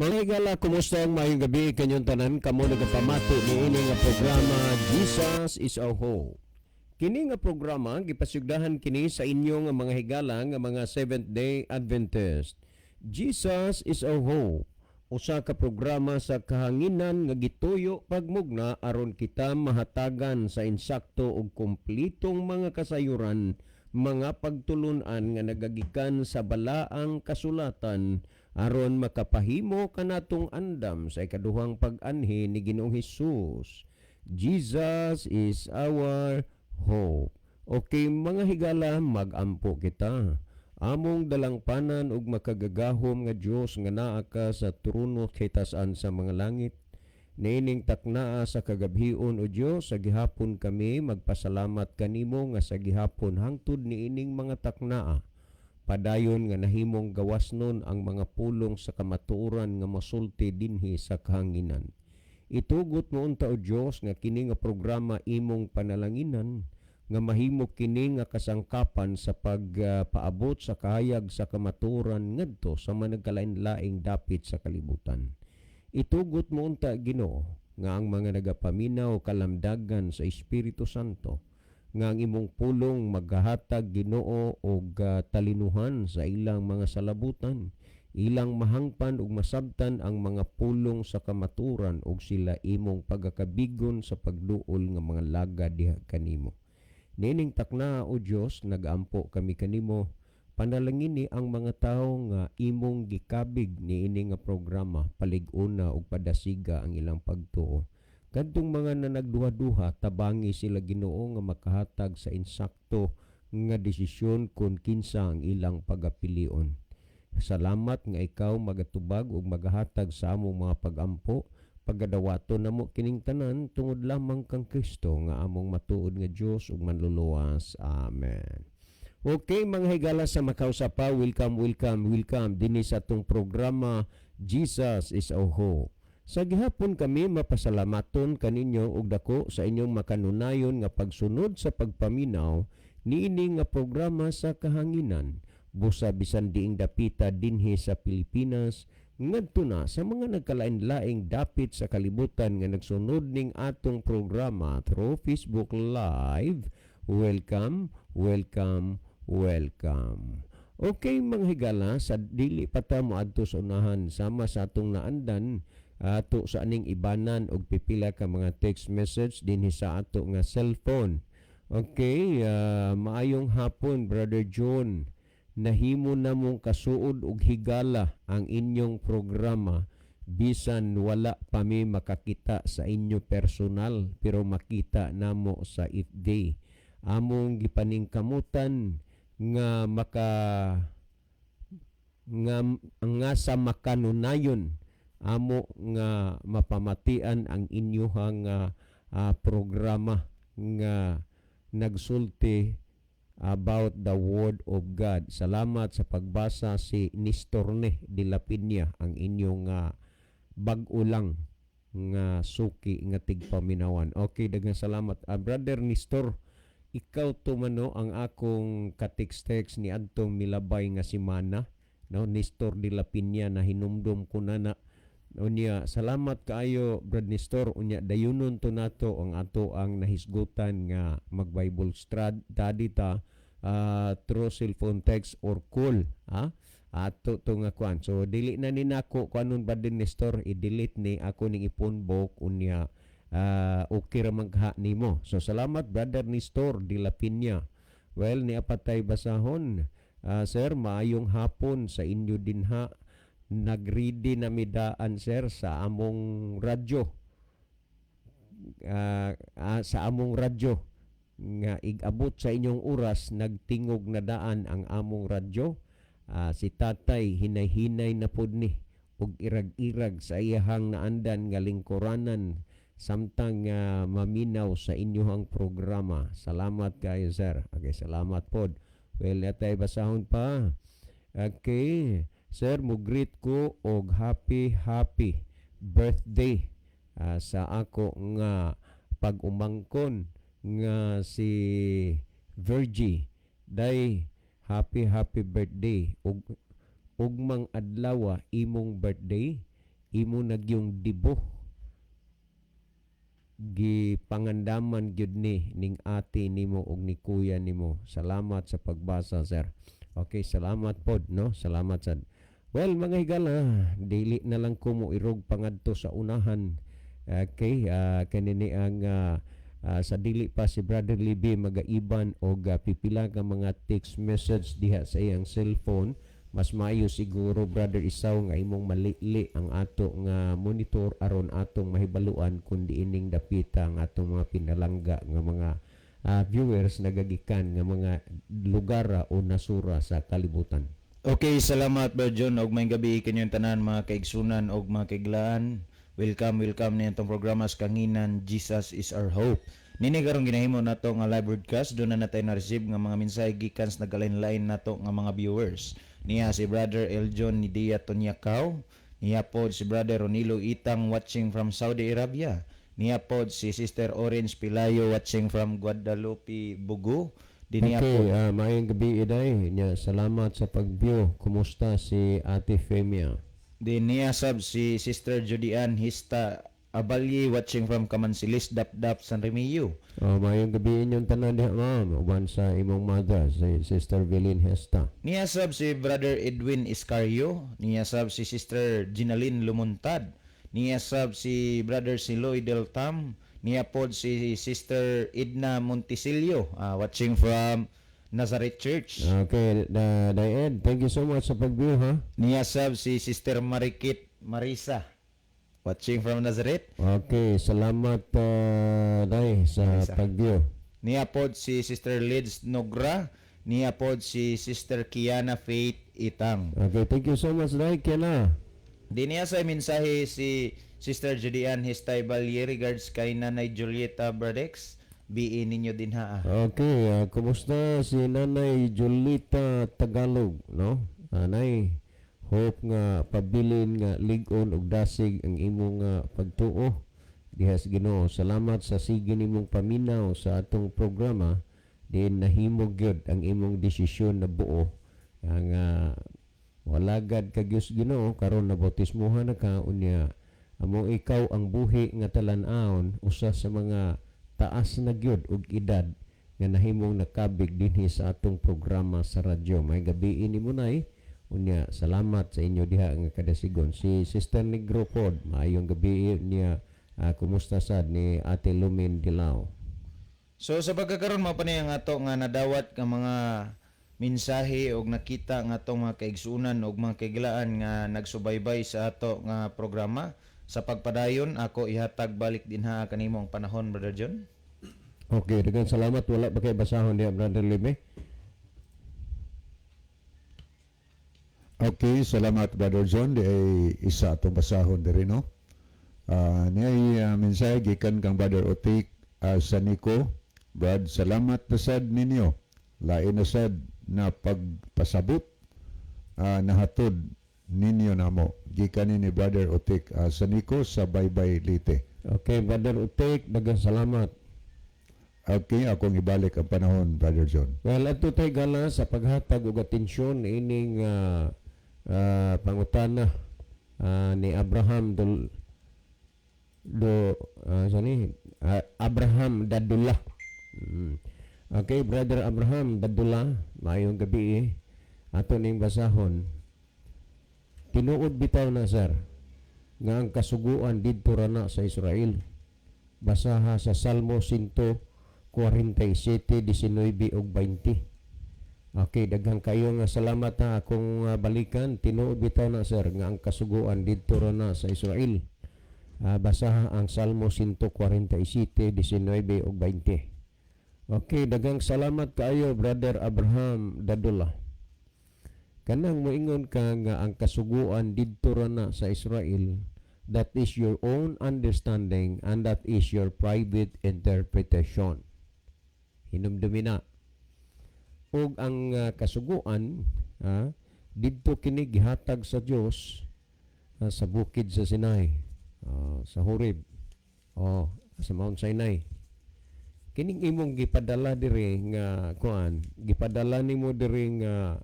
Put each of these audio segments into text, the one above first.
Mga higala, kumusta ang maayong gabi kanyong tanan kamo nagapamati niini nga programa, Jesus is Our Hope. Kini nga programa gipasugdahan kini sa inyo nga mga higala nga mga Seventh Day Adventist. Jesus is Our Hope. Usa ka programa sa kahanginan nga gituyo pagmugna aron kita mahatagan sa insakto ug kumplitong mga kasayuran, mga pagtulunan nga nagagikan sa balaang kasulatan aron makapahimo kanatong andam sa ikaduhang pag-anhi ni Ginoong Hesus. Jesus is our hope. Okay, mga higala, magampo kita. Among dalangpanan ug makagagahom nga Dios nga naa ka sa trono kitasan sa mga langit. Niining taknaa sa kagabhion, o Dios, sa gihapon kami magpasalamat kanimo nga sa gihapon hangtod niining mga taknaa. Padayon nga nahimong gawasnon ang mga pulong sa kamatuoran nga mosulti dinhi sa kahanginan. Itugot mo unta, o Dios, nga kini nga programa imong panalanginan nga mahimo kini nga kasangkapan sa pagpaabot sa kahayag sa kamatuoran ngadto sa mga nagkalain-laing dapit sa kalibutan. Itugot mo unta, Ginoo, nga ang mga nagapaminaw kalamdagan sa Espiritu Santo nga ang imong pulong maghahatag, Ginoo, og talinuhan sa ilang mga salabutan, ilang mahangpan ug masabtan ang mga pulong sa kamatuoran ug sila imong pagakabigon sa pagduol nga mga laga diha kanimo. Niining takna, o Dios, nagaampo kami kanimo, panalangini ang mga tawo nga imong gikabig niini nga programa, palig-una ug padasiga ang ilang pagtuo. Kadtong mga na nagduha-duha, tabangi sila, Ginoo, nga makahatag sa insakto nga desisyon kung kinsa ang ilang pagapilion. Salamat nga ikaw magatubag ug magahatag sa among mga pagampo. Pagadawaton namo kining tanan tungod lamang kang Kristo nga among matuod nga Dios ug manluluwas. Amen. Okay, mga higala sa makausapa, welcome, welcome, welcome dinhi sa atong programa, Jesus is Our Hope. Sa gihapon kami mapasalamaton kaninyo og dako sa inyong makanunayon nga pagsunod sa pagpaminaw niini nga programa sa kahanginan. Busa bisan diing dapita dinhi sa Pilipinas ngadto na sa mga nagkalain-laing dapit sa kalibutan nga nagsunod ning atong programa through Facebook Live. Welcome, welcome, welcome. Okay, mga higala, sa dili pa ta moadto sa unahan sama sa atong naandan, ato sa aning ibanan og pipila ka mga text message dinhi sa ato nga cellphone. Okay, maayong hapon, Brother John. Nahimo namong kasuod og higala ang inyong programa bisan wala pa mi makakita sa inyo personal, pero makita namo sa FB. Among gipaningkamutan nga maka nga, nga sa makanunayon amo nga mapamatian ang inyuhang programa nga nagsulti about the Word of God. Salamat sa pagbasa. Si Nestor ne de la Peña, ang inyong bag-o lang nga suki nga tigpaminawan. Okay, daghang salamat. Brother Nestor, ikaw to mano ang akong ka-text-text ni adtong milabay nga semana, no? Nestor de la Peña, na hinumdum ko na na. Unya, salamat kaayo, Brad Nestor. Unya dayunon to nato ang ato ang nahisgutan nga mag Bible study ta through cellphone text or call, ha? Ato to nga kuan. So dili na ni nako kuanon, Brad Nestor, i-delete ni ako ning i-phone book. Unya okay ra man kaha nimo. So salamat, Brother Nestor de la Peña. Well, ni apatay basahon. Sir, maayong hapon sa inyo dinha. Nagready na midaan, sir, sa among radyo. Sa among radyo nga igabot sa inyong oras, nagtingog na daan ang among radyo. Si tatay hinay-hinay na pod ni ug irag-irag sa iyahang naandan nga lingkuranan samtang maminaw sa inyong programa. Salamat kayo, sir. Okay, salamat pod. Well, natay basahon pa. Okay. Sir, mo greet ko og happy happy birthday sa ako nga pag-umangkon nga si Virgie. Day, happy happy birthday ug ugmang adlaw imong birthday. Imo nagyong dibo gipangandaman gyud ni ning ate nimo og ni kuya nimo. Salamat sa pagbasa, sir. Okay, salamat pod, no? Salamat sad. Well, mga higala, dili na lang ko mo irog pangadto sa unahan. Okay, kanini ang sa dili pa si Brother Libby magaiban og pipila ka mga text message diha sa iyang cellphone. Mas maayo siguro, Brother Isaw, nga imong malili ang ato nga monitor aron atong mahibaluan kung diining dapita ang atong mga pinalangga nga mga viewers nagagikan nga mga lugar o nasura sa kalibutan. Okay, salamat, Brother John, og maayong gabi kaninyong tanan, mga kaigsunan og mga kaiglaan. Welcome, welcome ni atong programa sa Kanginan, Jesus is Our Hope. Nini karong ginahimo nato nga live broadcast, duna na tay na-receive nga mga mensahe gikan sa nagkalain-lain nato nga mga viewers. Niya si Brother Eljon Nidia Tonyakaw, niya pod si Brother Ronilo Itang watching from Saudi Arabia. Niya pod si Sister Orange Pilayo watching from Guadalupe, Bugo. Di niya Okay, pod maayong gabi, iday. Nya, salamat sa pag-view. Kumusta si Ate Femia? Di niya sab si Sister Judy Ann Hista Abalye watching from Kamansilis, Dapdap, San Remigio. Oh, maayong gabi inyong tanan diha, ma'am. Uban sa imong mother, si Sister Velin Hesta. Niya sab si Brother Edwin Iscario, niya sab si Sister Ginaline Lumuntad, niya sab si Brother Siloy Del Tam, niya pod si Sister Edna Montisilio watching from Nazareth Church. Okay, da Ed, thank you so much sa pag-view, ha? Niya sab si Sister Marikit Marisa watching from Nazareth. Okay, salamat, Day, sa Marisa. pag-view. Niya pod si Sister Lids Nogra, niya pod si Sister Kiana Faith Itang. Okay, thank you so much, Day. Kiana. Di niya sa mensahe si Sister Judy Ann Histay Balye regards kay Nanay Julieta Bradex. BE ninyo din ha. Okay, kumusta si Nanay Julita Tagalog, no? Anay, hope nga pabilin nga lig-on ug dasig ang imong pagtuo diha sa Ginoo. Salamat sa sige nimong paminaw sa atong programa diin nahimo gyud ang imong desisyon na buo ang walagad ka gyud sa Ginoo. Karon nabautismohan na ka, unya amo ikaw ang buhi nga talan-awon, usa sa mga taas na gyud og edad nga nahimong nakabig dinhi sa atong programa sa radyo. May gabi ini mo, Nay. Unya salamat sa inyo diha nga kadasigon. Si Sister Negro pod, maayong gabi niya. Kumusta sad ni Ate Lumin Dilao? So sa pagkakaron, mao pa ni ang ato nga nadawat nga mga mensahe og nakita nga atong mga kaigsunan og mga kaiglaan nga nagsubaybay sa ato nga programa. Sa pagpadayon, ako ihatag balik dinha kanimo ang panahon, Brother John. Okay, daghang salamat. Wala ba kay basahon diha, Brother Lime? Okay, salamat, Brother John. Di ay isa atong basahon diri, no. Niya ay mensahe gikan kang Brother Otik Sanico. Brad, salamat na sad ninyo. Lain na sad na pagpasabot nahatod ninyo namo. Gikan ni Brother Otik Sanico sa Baybay, Leyte. Okay, Brother Utik, daghang salamat. Okay, akong ibalik ang panahon, Brother John. Well, adto tay gala sa paghatag og atensyon ining pangutana ni Abraham Dol do sa ni Abraham Dadula. Okay, Brother Abraham Dadula, maayong gabi eh. Ato ning basahon. Tinuod bitaw na, sir, nga ang kasuguan didto ra na sa Israel. Basaha sa Salmo 147, 19 ug 20. Okay, daghang kayo nga salamat ha akong balikan. Tinuod bitaw na, sir, nga ang kasuguan didto ra na sa Israel. Basaha ang Salmo 147, 19 ug 20. Okay, daghang salamat kaayo, Brother Abraham Dadula. Kanang moingon ka nga ang kasuguan didto ra na sa Israel, that is your own understanding and that is your private interpretation. Hinumdumi na. Ug ang kasuguan, didto kini gihatag sa Dios sa bukid sa Sinai, sa Horeb, oh, sa Mount Sinai. Kining imong gipadala diri nga kuan, gipadala nimo diri nga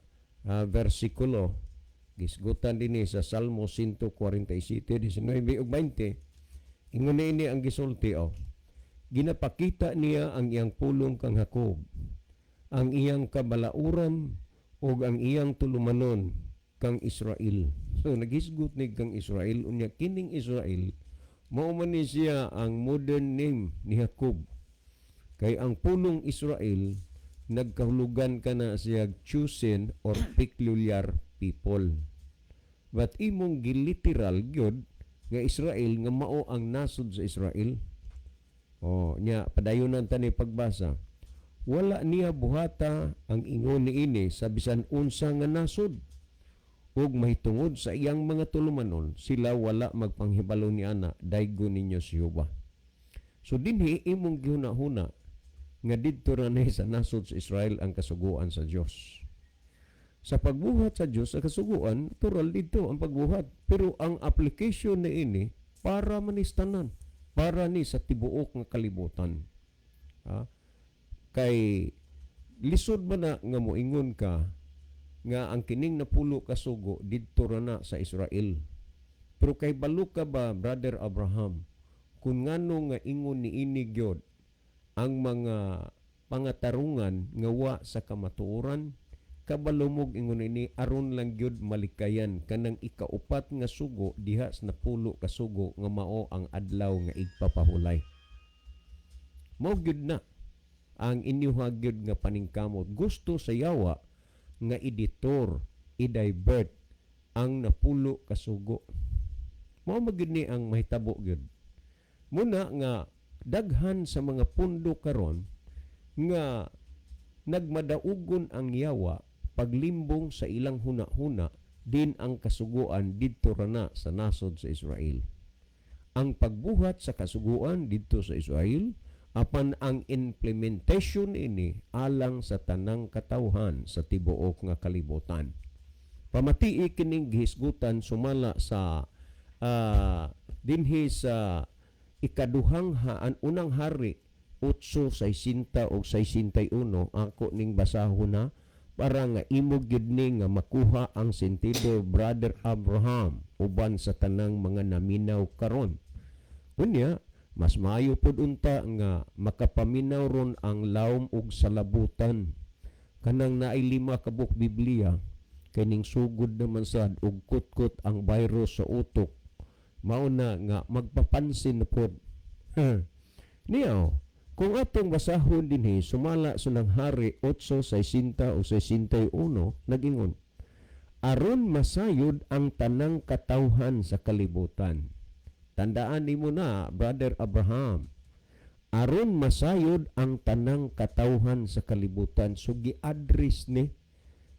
versikulo. Gisgutan dinhi sa Salmo 147, 19 ug 20. Ingon niini ang gisulti, oh. Ginapakita niya ang iyang pulong kang Jacob, ang iyang kabalauran ug ang iyang tulumanon kang Israel. So naghisgot ni kang Israel. Unya kining Israel, mao man ni siya ang modern name ni Jacob. Kay ang pulong Israel, nagkahulugan ka na siya chosen or peculiar people. But imong giliteral gyud nga Israel nga mao ang nasod sa Israel. Oh, nya padayonan ta ni pagbasa. Wala niya buhata ang ingon niini sa bisan unsa nga nasod. Ug mahitungod sa iyang mga tulumanon, sila wala magpanghibalo ni ana, daygon ninyo si Jehova. So dinhi imong gihuna-huna nga didto ra ni sa nasod sa Israel ang kasuguan sa Dios. Sa pagbuhat sa Dios sa kasuguan, natural didto ang pagbuhat. Pero ang application ni ini para manistanan, para ni sa tibuok nga kalibutan. Ha? Kay lisod man na nga moingon ka nga ang kining napulo ka sugo didto ra na sa Israel. Pero kay balo ka ba, Brother Abraham, kung ngano nga ingon ni ini gyud ang mga pangatarungan nga wa sa kamatuoran, kabalumog ingon ini aron lang gyud malikayan kanang ikaupat nga sugo diha sa napulo ka sugo nga mao ang adlaw nga igpapahulay. Mao gyud na ang inyuha gyud nga paningkamot. Gusto sa yawa nga i-detour, i-divert ang napulo ka sugo. Mao man gyud ni ang mahitabo gyud. Muna nga daghan sa mga pundo karon nga nagmadaugon ang yawa paglimbong sa ilang huna-huna din ang kasuguan didto ra na sa nasod sa Israel. Ang pagbuhat sa kasuguan didto sa Israel, apan ang implementation ini alang sa tanang katawhan sa tibuok nga kalibutan. Pamatii kining gihisgutan sumala sa dinhi sa ikaduhang haan unang Hari 8:60 og 61. Ako ning basahon na para nga imo gyud ni nga makuha ang sentido, Brother Abraham, uban sa tanang mga naminaw karon. Unya mas maayo pud unta nga makapaminaw ron ang lawom ug salabutan kanang naay 5 ka buok Biblia, kay ning sugod naman sad og kutkot ang virus sa utok, mao na nga magpapansin na pod niya. Kung atong basahon dinhi sumala sa unang Hari 8:60 o 61, nagingon, aron masayod ang tanang katawhan sa kalibutan. Tandaan nimo na, Brother Abraham, aron masayod ang tanang katawhan sa kalibutan. So gi-address ni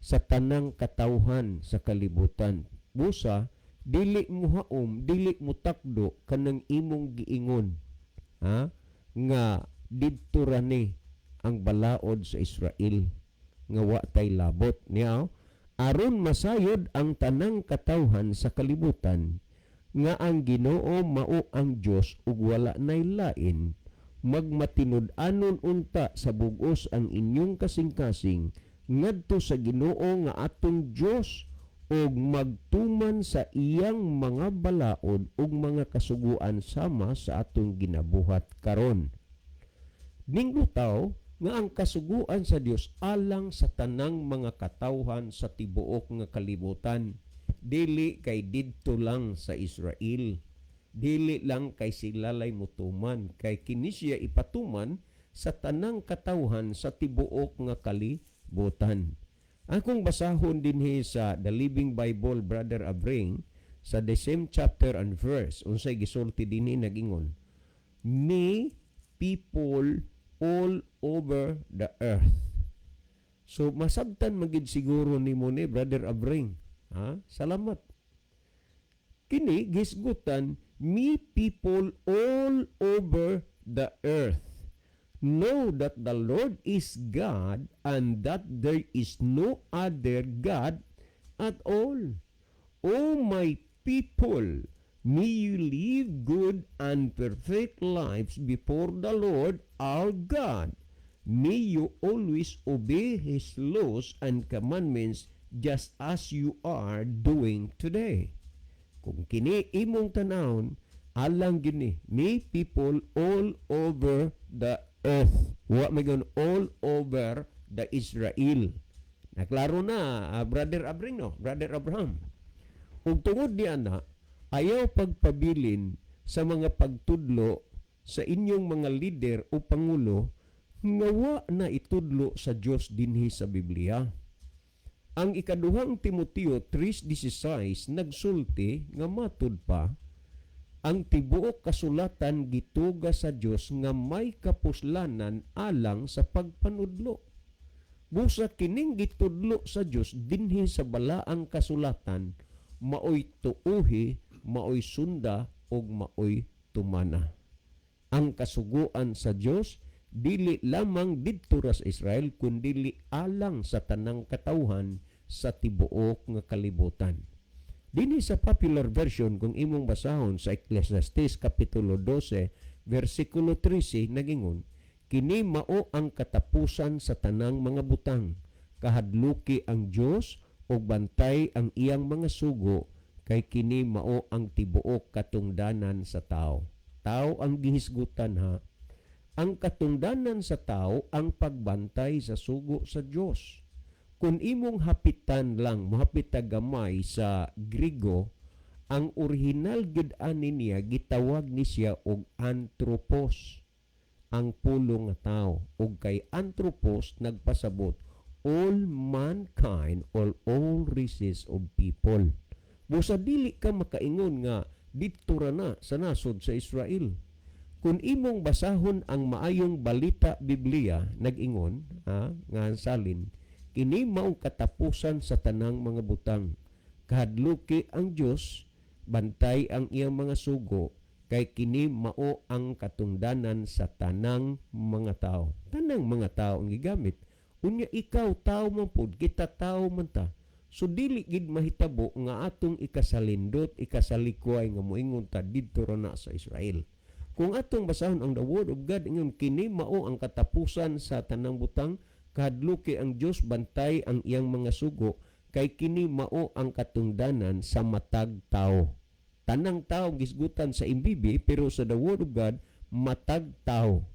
sa tanang katawhan sa kalibutan. Busa dili mo haom, dili mo takdo kanang imong giingon, ha, nga didto ra ni ang balaod sa Israel nga wa tay labot niya. Aron masayod ang tanang katawhan sa kalibutan nga ang Ginoo mao ang Dios ug wala nay lain, magmatinud-anon unta sa bug-os ang inyong kasing-kasing ngadto sa Ginoo nga atong Dios ug magtuman sa iyang mga balaod ug mga kasuguan sama sa atong ginabuhat karon. Ninglutaw nga ang kasuguan sa Dios alang sa tanang mga katawhan sa tibuok nga kalibutan, dili kay didto lang sa Israel, dili lang kay sila lay mutuman, kay kini siya ipatuman sa tanang katawhan sa tibuok nga kalibutan. Akong basahon dinhi sa The Living Bible, Brother Abring, sa the same chapter and verse, unsay gisulti dinhi? Nagingon, "Me people all over the earth." So masabtan magid siguro nimo ni, Brother Abring, ha? Salamat. Kini gisgutan, "Me people all over the earth, know that the Lord is God and that there is no other God at all. O my people, may you live good and perfect lives before the Lord our God. May you always obey His laws and commandments just as you are doing today." Kung kini imong tanawon, alang gini me people all over the earth. Wa may all over the Israel. Naklaro na, Brother Abring, no? Brother Abraham. Ug tungod ni ana, ayaw pagpabilin sa mga pagtudlo sa inyong mga lider o pangulo nga wa na itudlo sa Dios dinhi sa Biblia. Ang Ikaduhang Timoteo 3:16 nagsulti nga matud pa ang tibuok kasulatan gituga sa Dios nga may kapuslanan alang sa pagpanudlo. Busa kining gitudlo sa Dios dinhi sa Balaang Kasulatan maoy tuuhi, maoy sunda ug maoy tumana. Ang kasuguan sa Dios dili lamang didto ra sa Israel kundili alang sa tanang katawhan sa tibuok nga kalibutan. Dinhi sa popular version, kung imong basahon sa Ecclesiastes kapitulo 12 versikulo 13, nagingon, "Kini mao ang katapusan sa tanang mga butang: kahadluki ang Dios ug bantay ang iyang mga sugo, kay kini mao ang tibuok katungdanan sa tao." Tao ang gihisgutan, ha. Ang katungdanan sa tao ang pagbantay sa sugo sa Dios. Kung imong hapitan lang, mohapit ta gamay sa Grigo, ang orihinal gid ani niya gitawag ni siya og anthropos, ang pulong nga tao. Ug kay anthropos nagpasabot all mankind or all races of people. Busa dili ka makaingon nga didto ra na sa nasod sa Israel. Kung imong basahon ang Maayong Balita Biblia, nag-ingon, ha, nga ang salin, "Kini mao katapusan sa tanang mga butang: kahadluki ang Dios, bantay ang iyang mga sugo, kay kini mao ang katungdanan sa tanang mga tao." Tanang mga tao ang gigamit. Unya ikaw tao man pud, kita tao man ta. So dili gid mahitabo nga atong ikasalindot, ikasalikway nga moingon ta didto ra na sa Israel. Kung atong basahon ang the Word of God, ingon, "Kini mao ang katapusan sa tanang butang: kahadluki ang Dios, bantay ang iyang mga sugo, kay kini mao ang katungdanan sa matag tao." Tanang tao gisgutan sa MBB, pero sa the Word of God, matag tao.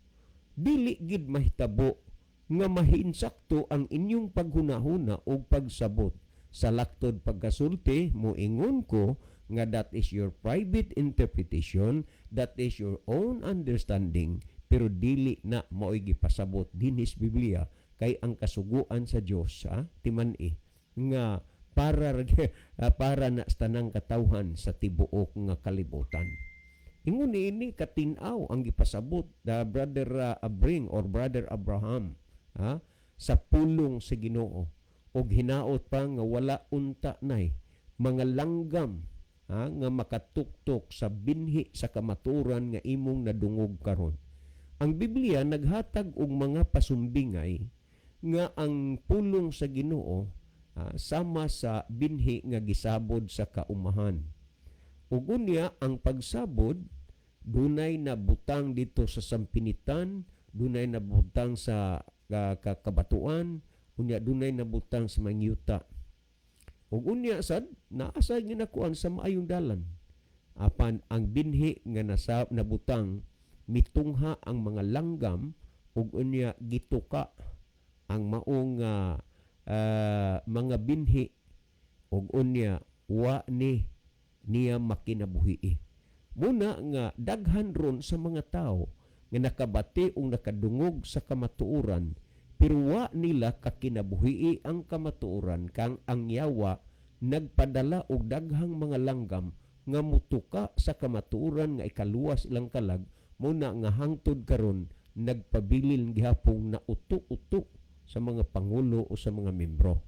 Dili gid mahitabo nga mahinsakto ang inyong paghunahuna o pagsabot. Sa laktod pagkasulti, moingon ko nga that is your private interpretation, that is your own understanding, pero dili na mao'y gipasabot dinhi sa Biblia, kay ang kasuguan sa Dios, ha, timan-i nga para na sa tanang katawhan sa tibuok nga kalibutan. Ingon niini katin-aw ang gipasabot the Brother Abring or Brother Abraham, ha, sa pulong sa Ginoo, og hinaot pa nga wala unta nay mga langgam, ha, nga makatuktok sa binhi sa kamaturan nga imong nadungog karon. Ang Biblia naghatag og mga pasumbingay nga ang pulong sa Ginoo, sama sa binhi nga gisabod sa kaumahan. Ug unya ang pagsabod, dunay na butang dito sa sampinitan, dunay na butang sa kabatuan, unya dunay na butang sa mangyuta. Ug unya sad naa sa ginakuan sa maayong dalan. Apan ang binhi nga nasa nabutang, mitungha ang mga langgam ug unya gituka ang maong mga binhi ug unya wa ni niya makinabuhi. Muna nga daghan ron sa mga tao nga nakabati o nakadungog sa kamatuoran, pero wa nila kakinabuhi ang kamatuoran, kang ang yawa nagpadala og daghang mga langgam nga mutuka sa kamatuoran nga ikaluwas ilang kalag. Muna nga hangtod karon nagpabilin gihapong na uto-uto sa mga pangulo o sa mga membro.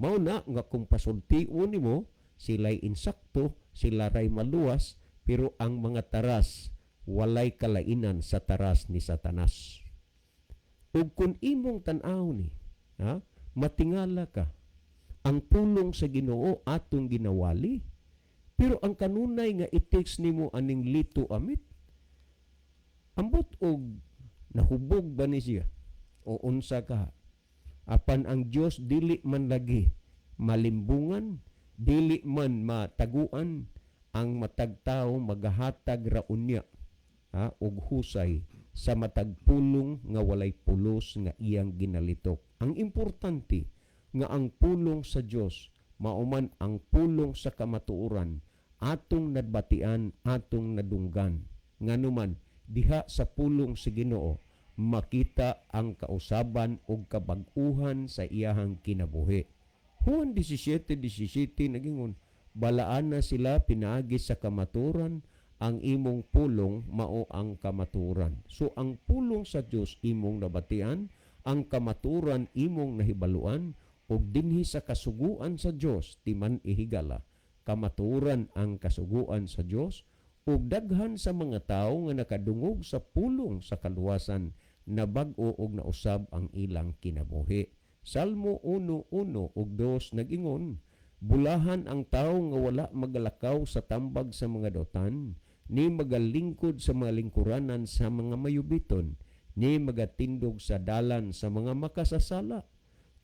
Mao na nga kung pasultion nimo, sila'y insakto, sila ray maluwas, pero ang mga taras walay kalainan sa taras ni Satanas. Ug kung imong tan-aw ni, ha, matingala ka. Ang pulong sa Ginoo atong ginawali, pero ang kanunay nga i-text nimo aning Lito Amit, ambot og nahubog ba ni siya o unsa ka? Apan ang Dios dili man lagi Malimbungan, dili man mataguan, ang matag tawo magahatag ra unya, ha, og husay sa matag pulong nga walay pulos nga iyang ginalitok. Ang importante nga ang pulong sa Dios mauman ang pulong sa kamatuoran atong nabatian, atong nadunggan. Nganuman diha sa pulong sa Ginoo makita ang kausaban ug kabag-uhan sa iyahang kinabuhi. Juan 17:17 nagingon, balaan na sila pinaagi sa kamatuoran, ang imong pulong mao ang kamatuoran. So ang pulong sa Dios imong nabatian, ang kamatuoran imong nahibaluan, ug dinhi sa kasuguan sa Dios timan ihigala. Kamatuoran ang kasuguan sa Dios, ug daghan sa mga tawo nga nakadungog sa pulong sa kaluwasan nabag-o og nausab ang ilang kinabuhi. Salmo 1:1 ug 2 nagingon, bulahan ang tawo nga wala magalakaw sa tambag sa mga dautan, ni magalingkod sa mga lingkuranan sa mga mayubiton, ni magatindog sa dalan sa mga makasasala.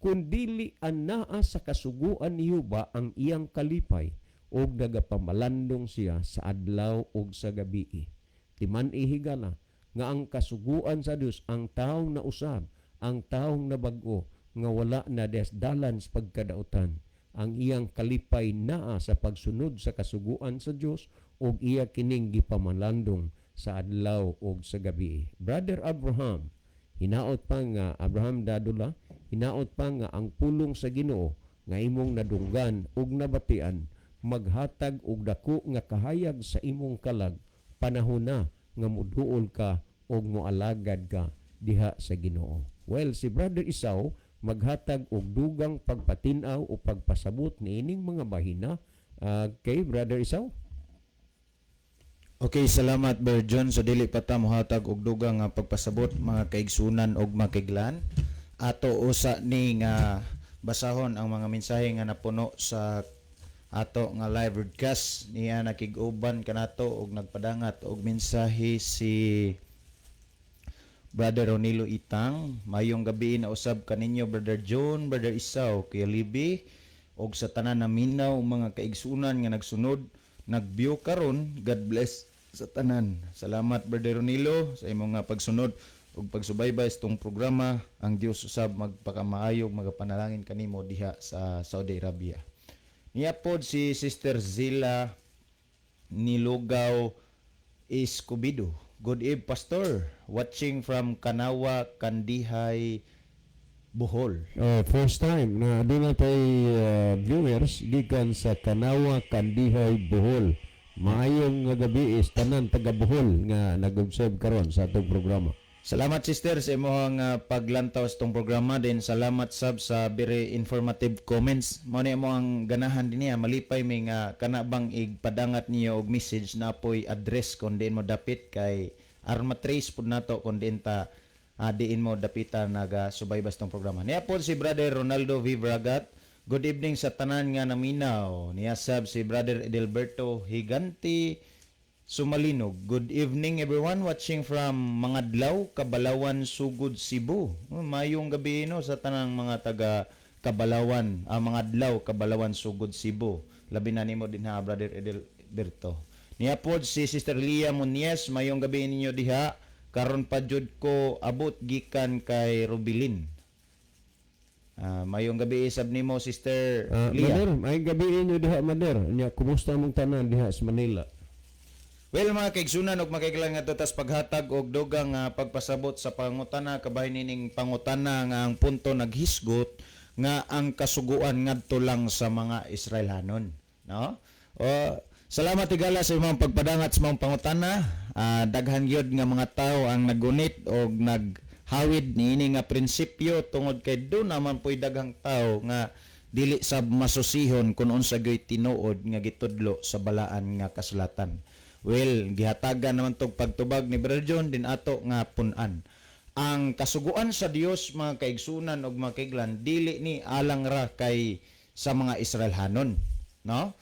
Kundili anaa sa kasuguan ni Jehova ang iyang kalipay, ug nagapamalandong siya sa adlaw ug sa gabii. Timan ihigala nga ang kasuguan sa Dios, ang taong nausab, ang taong nabag-o, nga wala na des dalan sa pagkadautan. Ang iyang kalipay naa sa pagsunod sa kasuguan sa Dios ug iya kining gipamalandong sa adlaw ug sa gabi. Brother Abraham, hinaot pa nga Abraham Dadula, hinaot pa nga ang pulong sa Ginoo nga imong nadunggan ug nabatian maghatag og dako nga kahayag sa imong kalag, panahon na nga muduol ka og moalagad ka diha sa Ginoo. Well, si Brother Isaw maghatag og dugang pagpatin-aw o pagpasabot niining mga bahina. Kay Brother Isaw. Okay, salamat Brother John. So dili pa ta mohatag og dugang nga pagpasabot, mga kaigsunan og makiglan. Ato usa ni nga basahon ang mga mensahe nga napuno sa ato nga live broadcast. Niya nakig-uban kanato og nagpadangat og mensahe si Brother Ronilo Itang. Mayong gabi na usab kaninyo, Brother John, Brother Isaw, Kuya Libi og sa tanan na minaw, mga kaigsunan nga nagsunod, nag-view karon. God bless sa tanan. Salamat, Brother Ronilo, sa imong nga pagsunod ug pagsubaybay sa itong programa. Ang Dios usab magpakamaayo, magapanalangin kanimo diha sa Saudi Arabia. Niya pod si Sister Zila Nilugaw Escobedo. Good eve, Pastor. Watching from Kanawa, Kandihay, Bohol. Oh, first time na aduna tay viewers gikan sa Kanawa, Kandihay, Bohol. Maayong nga gabi is tanan taga Bohol nga nag-observe karon sa atong programa. Salamat, sister, sa imong paglantaw sa itong programa din. Salamat sab sa very informative comments. Mao ni mo ang ganahan din niya. Malipay mi nga kana bang igpadangat niyo og message na poy address kon diin mo dapit kay aron ma-trace pud nato kon diin ta diin mo dapita naga subaybay sa itong programa. Niya pod si Brother Ronaldo V. Bragat. Good evening sa tanan nga naminaw. Niya sab si Brother Edelberto Higanti Sumalinog. Good evening, everyone, watching from Mangadlaw, Kabalawan, Sugod, Cebu. Oh, mayong gabi no sa tanang mga taga Kabalawan, Mangadlaw, Kabalawan, Sugod, Cebu. Labi na nimo din ha, Brother Edelberto. Niya pod si Sister Lia Muniez, mayong gabi ninyo diha. Karon pa jud ko abot gikan kay Rubilin. Mayong gabi isab nimo, Sister Lia. Mader, maayong gabi inyo diha, Mader. Nya kumusta mong tanan diha sa Manila? Well, mga kaigsunan ug makiglan, nga tas paghatag og dugang nga pagpasabot sa pangutana kabahin nining pangutana nga ang punto naghisgot nga ang kasuguan ngadto lang sa mga Israelhanon, no? O, salamat tigala sa imong pagpadangat sa imong pangutana. Daghan gyud nga mga tawo ang nagunit og naghawid niini nga prinsipyo tungod kay do naman po'y daghang tawo nga dili sab masusihon kung unsa gyoy tinuod nga gitudlo sa balaan nga kasulatan. Well, gihatagan naman tog pagtubag ni Brother John din ato nga punan. Ang kasuguan sa Dios, mga kaigsunan ug mga kaiglan, dili ni alang ra kay sa mga Israelhanon, no?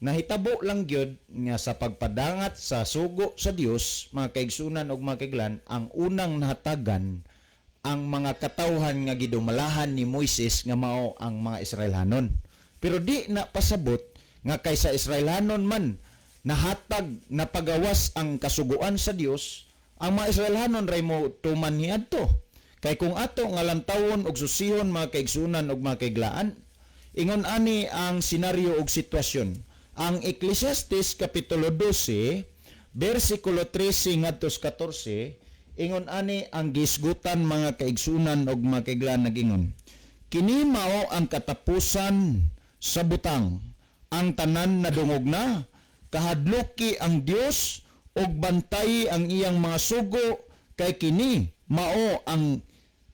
Nahitabo lang gyud nga sa pagpadangat sa sugo sa Dios, mga kaigsunan ug mga kaiglan, ang unang nahatagan ang mga katawhan nga gidumalahan ni Moises nga mao ang mga Israelhanon. Pero di na pasabot nga kay sa Israelanon man nahatag, napagawas ang kasuguan sa Dios, ang mga Israelanon ray mo tuman niadto. Kay kung ato nga lantawon og susihon, mga kaigsunan og mga kaiglaan, ingon ani ang senaryo og sitwasyon. Ang Ecclesiastes kapitulo 12 bersikulo 13 ngadto sa 14, ingon ani ang gisgutan, mga kaigsunan og mga kaiglaan. Nagingon, "Kini mao ang katapusan sa butang. Ang tanan nadungog na. Kahadluki ang Dios ug bantay ang iyang mga sugo, kay kini mao ang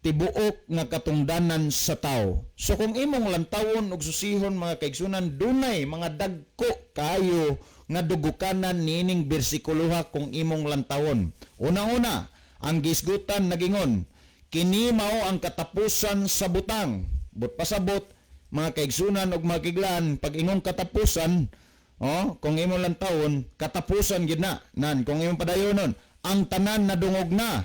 tibuok nga katungdanan sa tao." So kung imong lantawon ug susihon, mga kaigsunan, dunay mga dagko kayo nga dugukanan niining bersikuloha kung imong lantawon. Una-una, ang gisgutan nagingon, "Kini mao ang katapusan sa butang." But pasabot, mga kaigsunan ug mga kaiglaan, pag ingong katapusan, oh, kung imong lantawon, katapusan gid na. Nan, kung imong padayonon, "Ang tanan nadungog na.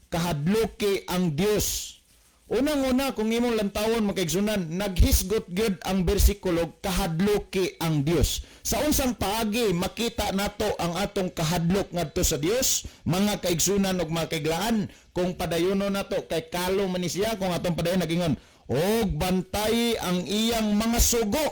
Kahadluki ang Dios." Unang-una, kung imong lantawon, mga kaigsunan, naghisgot gyud ang bersikulo, "Kahadluki ang Dios." Sa unsang paagi makita nato ang atong kahadlok ngadto sa Dios, mga kaigsunan ug mga kaiglaan, kung padayono nato, kay kalo man ni siya kung atong padayon, nagingon, "Og bantay ang iyang mga sugo."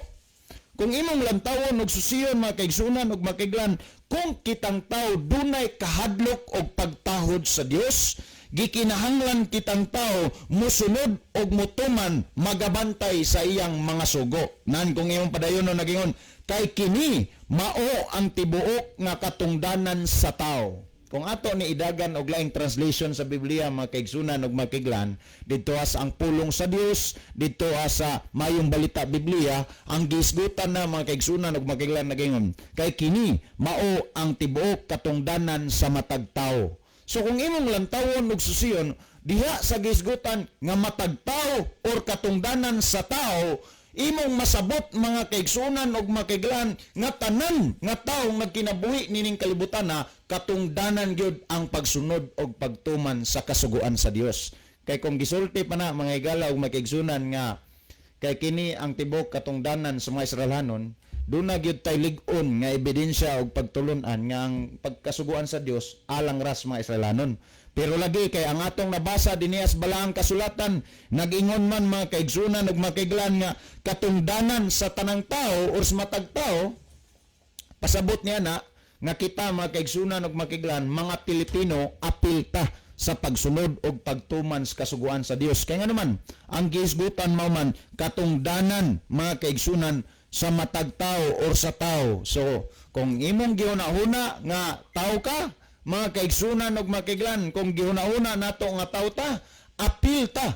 Kung imong lantawon og susiyon, mga kaigsunan ug mga kaiglaan, kung kitang tao dunay kahadlok og pagtahod sa Dios, gikinahanglan kitang tao musunod og mutuman, magabantay sa iyang mga sugo. Nan kung imong padayon, nagingon, "Kay kini mao ang tibuok nga katungdanan sa tao." Kung ato ni idagan og laing translation sa Biblia, mga kaigsunan ug mga kaiglaan, didto sa Ang Pulong sa Dios, didto sa Mayong Balita Biblia, ang gisgutan na, mga kaigsunan ug mga kaiglaan, nagingon, "Kay kini mao ang tibuok katungdanan sa matag tawo." So kung imong lantawon ug susiyon diha sa gisgutan nga matag tao or katungdanan sa tao, imong masabot, mga kaigsunan ug mga kaiglaan, nga tanan nga tawo nagkinabuhi nining kalibutan na katungdanan gyud ang pagsunod og pagtuman sa kasuguan sa Dios. Kay kung gisulti pa na, mga higala ug mga kaigsunan, nga kay kini ang tibok katungdanan sa mga Israelhanon, doon na gyud tay lig-on nga ebidensya og pagtulun-an nga ang pagkasuguan sa Dios alang ras mga Israelhanon. Pero lagi kay ang atong nabasa dinhi sa balaang kasulatan, nag-ingon man, mga kaigsunan ug mga kaiglaan, nga katungdanan sa tanang tao or sa matag tao, pasabot niya na nga kita, mga kaigsunan ug mga kaiglaan, mga Pilipino, apil ta sa pagsunod og pagtuman sa kasuguan sa Dios. Kaya nga naman, ang gihisgutan mao man katungdanan, mga kaigsunan, sa matag tao or sa tao. So, kung imong gihuna-huna nga tao ka, mga kaigsunan ug mga kaiglaan, kung gihuna-huna nato nga tao ta, apil ta,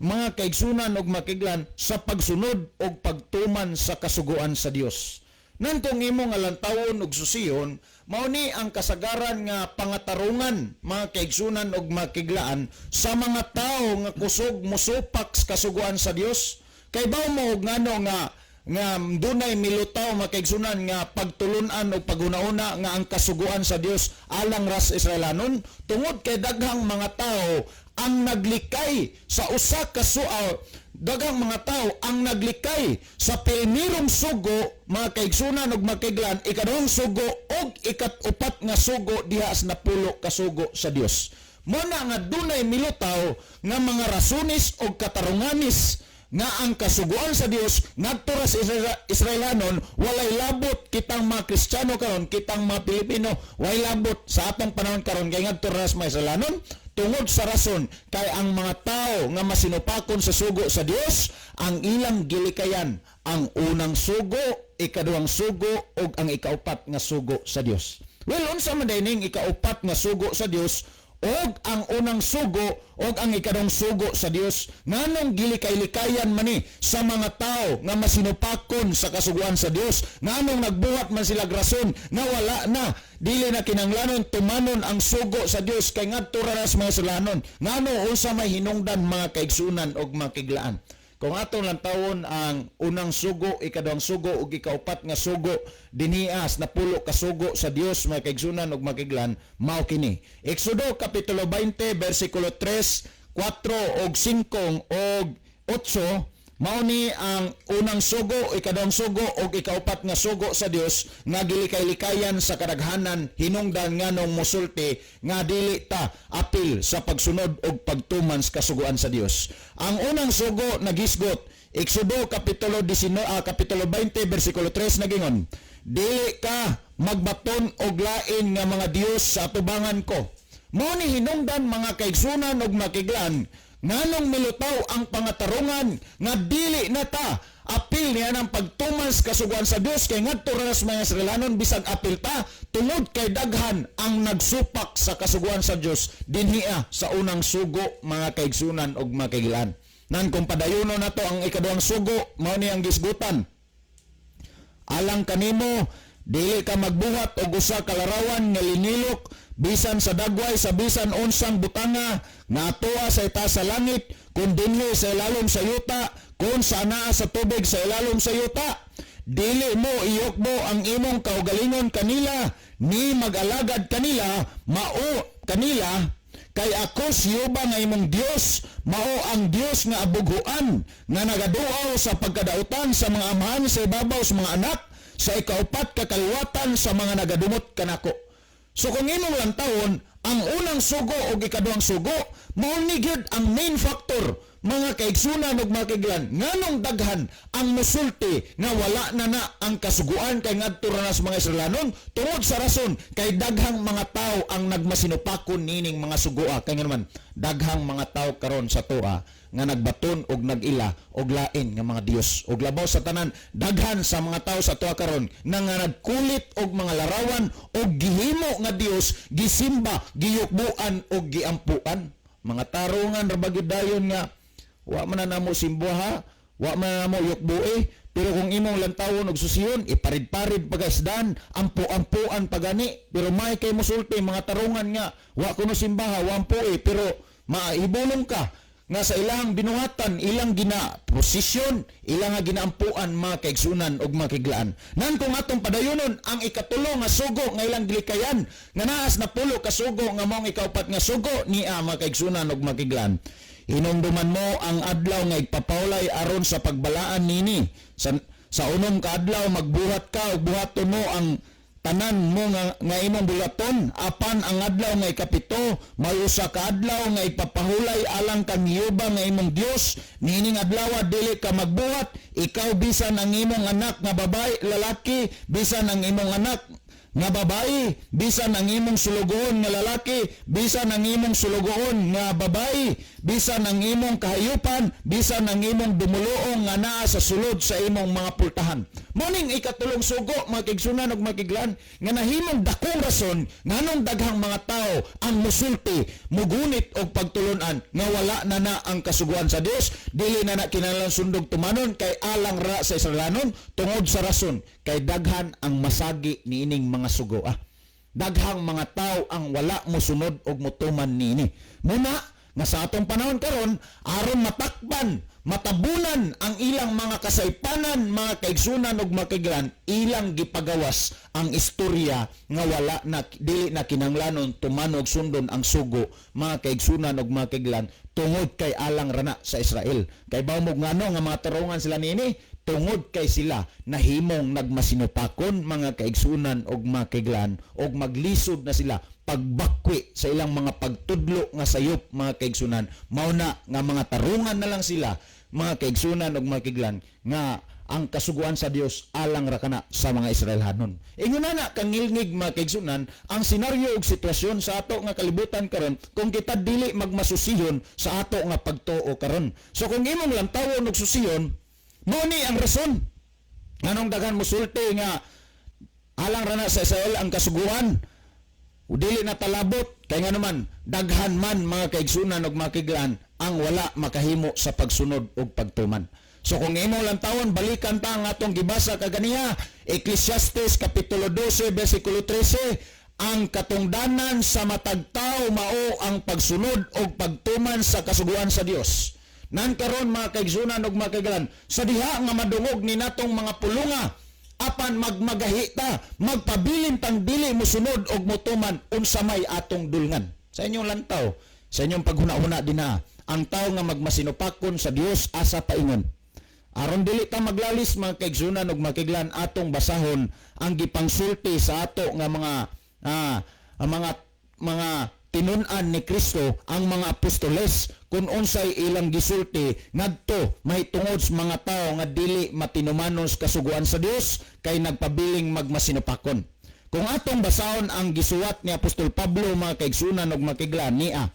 mga kaigsunan ug mga kaiglaan, sa pagsunod og pagtuman sa kasuguan sa Dios. Nan kung imo nga lantawon ug susiyon, mao ni ang kasagaran nga pangatarungan, mga kaigsunan ug mga kaiglaan, sa mga tawo nga kusog mosupak sa kasuguan sa Dios. Kay baw mo og ngano nga nga dunay milutaw, mga kaigsunan, nga pagtulunan o paghuna-huna nga ang kasuguan sa Dios alang ras Israelanon, tungod kay daghang mga tao ang naglikay sa usa ka suaw, daghang mga tao ang naglikay sa primerong sugo, mga kaigsunan ug mga kaiglaan, ikaduhang sugo ug ikat-upat nga sugo diha sa napulo ka sugo sa Dios. Mo na nga dunay milutaw nga mga rasunis og katarunganis nga ang kasuguan sa Dios ngadto ra sa Israelanon, walay labot kitang mga Kristiyano karon, kitang mga Pilipino, walay labot sa atong panahon karon, kay ngadto ra sa mga Israelanon, tungod sa rason kay ang mga tao nga masinupakon sa sugo sa Dios, ang ilang gilikayan ang unang sugo, ikaduhang sugo ug ang ikaupat nga sugo sa Dios. Well, unsa man diay ning ikaupat nga sugo sa Dios og ang unang sugo og ang ikaduhang sugo sa Dios? Nganong gilikay-likayan man ni sa mga tao nga masinupakon sa kasuguan sa Dios? Nganong nagbuhat man sila rason nga wala na, dili na kinanglanon tumanon ang sugo sa Dios kay ngadto ra sa mga Israelanon? Ngano, unsa may hinungdan, mga kaigsunan og mga kaiglaan? Kung atong lantawon ang unang sugo, ikaduhang sugo ug ikaupat nga sugo dinhias napulo ka sugo sa Dios, mga kaigsunan ug mga kaiglaan, mao kini. Exodo kapitulo 20 bersikulo 3, 4 ug 5 ug 8. Mao ni ang unang sugo, ikaduhang sugo ug ikaupat nga sugo sa Dios nga gilikay-likayan sa kadaghanan hinungdan nganong musulti nga dili ta apil sa pagsunod og pagtuman sa kasuguan sa Dios. Ang unang sugo nagisgot Exodo kapitulo 19, kapitulo 20 bersikulo 3, nagingon, "Dili ka magbaton og lain nga mga dios sa atubangan ko." Mao ni hinungdan, mga kaigsunan ug makiglan, nganong milutaw ang pangatarungan nga dili na ta apil niya ng pagtuman sa kasuguan sa Dios, kay ngadto ra sa mga Israelanon bisag apil ta, tungod kay daghan ang nagsupak sa kasuguan sa Dios dinhia sa unang sugo, mga kaigsunan ug makiglan. Nan kung padayono nato ang ikaduhang sugo, mao ni ang gisgutan. "Alang kanimo, dili ka magbuhat og usa ka larawan nga linilok, bisan sa dagway sa bisan unsang butanga nga atoa sa itaas sa langit, kun dinhi sa ilalom sa yuta, kun sa anaa sa tubig sa ilalom sa yuta. Dili mo iyukbo ang imong kaugalingon kanila ni mag-alagad kanila, mao kanila, kay ako si Jehova nga imong Dios, mao ang Dios nga abughuan, nga nagaduaw sa pagkadautan sa mga amahan sa ibabaw sa mga anak sa ikaupat ka kaliwatan sa mga nagadumot kanako." So kung imong lantawon ang unang sugo o ikaduhang sugo, mao ni gyud ang main factor, mga kaigsunan ug mga, nganong daghan ang musulti nga wala na na ang kasuguan kay ngadto ra na sa mga Israelanon, tungod sa rason kay daghang mga tao ang nagmasinupakon nining mga sugoa, kay naman daghang mga tao karon sa atoa nga nagbaton og nag-ila og lain nga mga Dios. Og labaw sa tanan, daghan sa mga tao sa atoa karon nga nagkulit og mga larawan og gihimo nga Dios, gisimba, giyukbuan og giampuan. Mga tarungan ra ba gyud dayon nga wa man na namo simbuha, wa man na namo yukbue, pero kung imong lantawon og susiyon, iparid-parid pagaisdan, ampo-ampuan pagani, pero may kay musulti mga tarungan nga wa kuno simbaha, wa ampoe, pero maibulong ka nga sa ilang binuhatan, ilang gina prosesyon, ilang nga ginaampuan, mga kaigsunan ug mga kaiglaan. Nan kung atong padayonon ang ikatulo nga sugo nga ilang gilikayan, nga naas na pulo ka sugo nga maong ikaupat nga sugo niya, mga kaigsunan ug mga kaiglaan. "Hinumduman mo ang adlaw nga igpapawlay aron sa pagbalaan nini. Sa unom ka adlaw magbuhat ka ug buhaton mo ang tanan mo nga imong bulaton, apan ang adlaw nga ikapito may usa ka adlaw nga ipapahulay alang kang Jehova nga imong Dios. Niining adlaw dili ka magbuhat, ikaw bisan ang imong anak nga babae lalaki, bisan ang imong anak nga babae, bisan ang imong sulugoon nga lalaki, bisan ang imong sulugoon nga babae, bisan ang imong kahayupan, bisan ang imong dumuluong nga naa sa sulod sa imong mga pultahan." Morning ikatulong sugo, mga kaigsunan ug mga kaiglaan, nga nahimong dakong rason nganong daghang mga tao ang musulti, mugunit og pagtulunan nga wala na na ang kasuguan sa Dios, dili na na kinahanglan sundog tumanon kay alang ra sa Israelanon, tungod sa rason kay daghan ang masagi niining mga sugo. Daghang mga tao ang wala mosunod og motuman niini. Muna nga sa atong panahon karon, aron matakpan, matabunan ang ilang mga kasaypanan, mga kaigsunan ug mga kaiglan, ilang gipagawas ang istorya nga wala na, dili na kinahanglanon tumanog sundon ang sugo, mga kaigsunan ug mga kaiglan, tungod kay alang rana sa Israel. Kay bawmog ngano nga mga tarungan sila niini, tungod kay sila nahimong nagmasinupakon, mga kaigsunan og mga kaiglan, og maglisod na sila pagbakwi sa ilang mga pagtudlo nga sayop, mga kaigsunan. Mao na nga mga tarungan na lang sila, mga kaigsunan og mga kaiglan, nga ang kasuguan sa Dios alang ra kana sa mga Israelhanon. Ingon na kangilngig, mga kaigsunan, ang senaryo ug sitwasyon sa ato nga kalibutan karon kung kita dili magmasusihon sa ato nga pagtuo karon. So kung imong lantawon og susihon, mao ni ang rason nganong daghan mosulti nga alang ra na sa Israel ang kasuguan, dili na talabot, kay nga naman daghan man, mga kaigsunan ug mga kaiglaan, ang wala makahimo sa pagsunod ug pagtuman. So kung imo lang tawon, balikan ta ang atong gibasa kaganiha, Ecclesiastes kapitulo 12 bersikulo 13, ang katungdanan sa matag tawo mao ang pagsunod ug pagtuman sa kasuguan sa Dios. Nan karon, mga kaigsunan ug mga kaiglaan, sa diha nga madungog ni natong mga pulunga apan magmagahi ta, magpabilin tang dili mosunod og motuman, unsa may atong dulngan? Sa inyong lantaw, sa inyong paghuna-huna dinha, ang tao nga magmasinupakon sa Dios asa paingon? Aron dili ta maglalis, mga kaigsunan ug makiglan, atong basahon ang gipangsulti sa ato nga mga ang mga tinun-an ni Kristo, ang mga apostoles, kung unsay ilang gisulti ngadto mahitungod sa mga tawo nga dili matinumanon sa kasuguan sa Dios kay nagpabiling magmasinupakon. Kung atong basahon ang gisuwat ni Apostol Pablo, mga kaigsunan ug makiglan, niya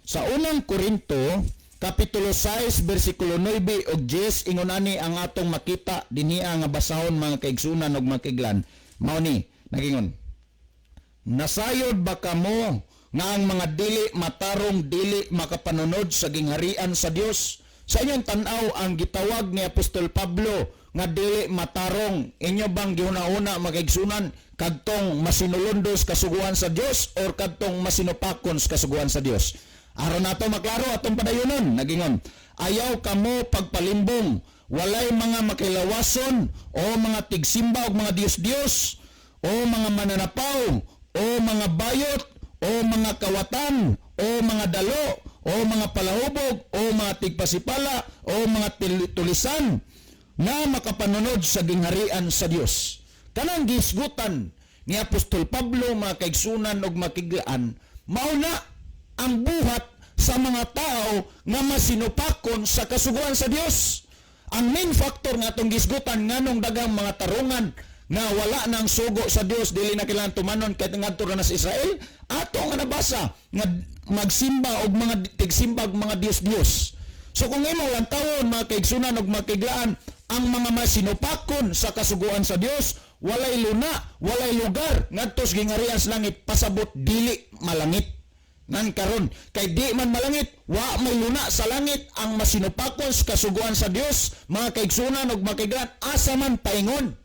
sa Unang Korinto kapitulo 6 bersikulo 9 ug 10, ingon ani ang atong makita dinhiya nga basahon, mga kaigsunan ug makiglan. Mao ni nagingon: "Nasayod ba kamo nga ang mga dili matarong dili makapanunod sa gingharian sa Dios?" Sa inyong tan-aw, ang gitawag ni Apostol Pablo nga dili matarong, inyo bang gihuna-huna, mga kaigsunan, kadtong masinulondos kasuguan sa Dios or kadtong masinupakon sa kasuguan sa Dios? Aron nato maklaro, atong padayunon. Nagingon, "Ayaw kamo pagpalimbong. Walay mga makilawason o mga tigsimba og mga Diyos-Diyos o mga mananapaw o mga bayot o mga kawatan o mga dalo o mga palahubog o mga tigpasipala o mga tulisan nga makapanunod sa gingharian sa Dios." Kanang gisgutan ni Apostol Pablo, mga kaigsunan ug makiglaan, mao na ang buhat sa mga tao nga masinupakon sa kasuguan sa Dios. Ang main factor nga atong gisgutan nganong dagang mga tarungan nga wala nang sugo sa Dios, dili na kailangan tumanon kahit ngadto ra na sa Israel, ato nga nabasa nga magsimba og mga tigsimba og mga Dios-Dios. So kung imo lang tawon, mga kaigsunan og makiglaan, ang mga masinupakon sa kasuguan sa Dios, walay luna, walay lugar ngadto sa gingharian sa langit, pasabot dili malangit. Nan karon kay di man malangit, wa may luna sa langit ang masinupakon sa kasuguan sa Dios, mga kaigsunan ug makiglaan, asa man paingon?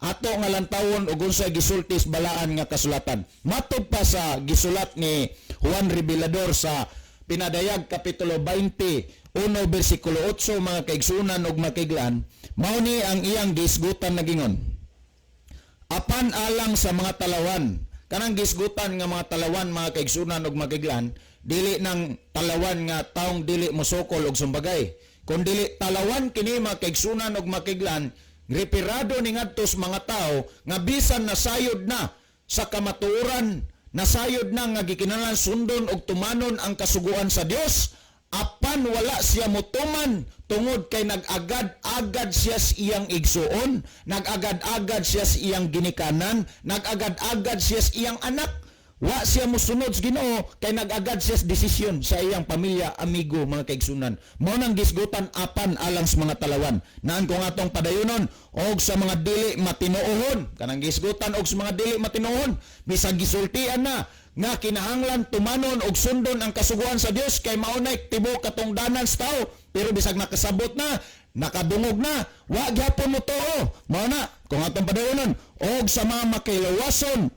Ato nga lantawon og unsay gisulti sa balaan nga kasulatan. Matod pa sa gisulat ni Juan Revelador sa Pinadayag kapitulo 21 bersikulo 8, mga kaigsunan ug makiglaan, mao ni ang iyang gisgutan, nagingon, "Apan alang sa mga talawan." Kanang gisgutan nga mga talawan, mga kaigsunan ug makiglan, dili nang talawan nga taong dili mosokol og sumbagay. Kun dili talawan kini, mga kaigsunan ug makiglan, reperado ni ngadto sa mga tao nga bisan nasayod na sa kamatuoran, nasayod na nga gikinahanglan sundon og tumanon ang kasuguan sa Dios, apan wala siya motuman tungod kay nag-agad-agad siya sa iyang igsuon, nag-agad-agad siya sa iyang ginikanan, nag-agad-agad siya sa iyang anak. Wa siya mosunod sa Ginoo kay nag-agad siya sa desisyon sa iyang pamilya, amigo, mga kaigsunan. Mao nang gisgutan, "Apan alang sa mga talawan." Naan kung atong padayunon, "Og sa mga dili matinuohon." Kanang gisgutan og sa mga dili matinuohon, bisag gisultian na nga kinahanglan tumanon og sundon ang kasuguan sa Dios kay mao nay tibuok katungdanan sa tao, pero bisag nakasabot na, nakadungog na, wa gyapon mo tuo. Mao na kung atong padayunon, "Og sa mga makilawason,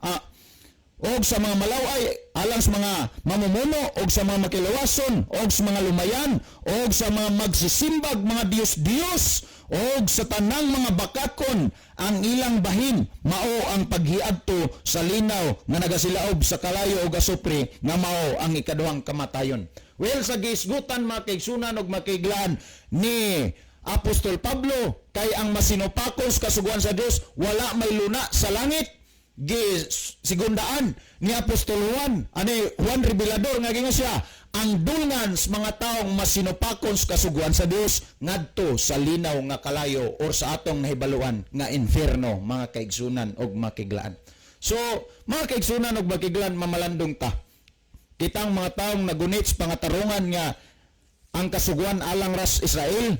og sa mga malaway, alang sa mga mamumuno og sa mga makilawason og sa mga lumayan og sa mga magsisimbag mga Diyos-Diyos og sa tanang mga bakakon, ang ilang bahin mao ang paghiadto sa linaw nga nagasilaob sa kalayo og asupre nga mao ang ikaduhang kamatayon." Well, sa gisgutan, mga kaigsunan og makiglaan, ni Apostol Pablo, kay ang masinupakon sa kasuguan sa Dios wala may luna sa langit, gi segundaan ni Apostol Juan, ani Juan Revelador, nga gingon siya, ang dulngan sa mga taong masinupakon sa kasuguan sa Dios ngadto sa linaw nga kalayo or sa atong nahibaluan nga inferno, mga kaigsunan og makiglaan. So mga kaigsunan og makiglaan, mamalandong ta kitang mga taong nagunit sa pangatarungan nga ang kasuguan alang ras Israel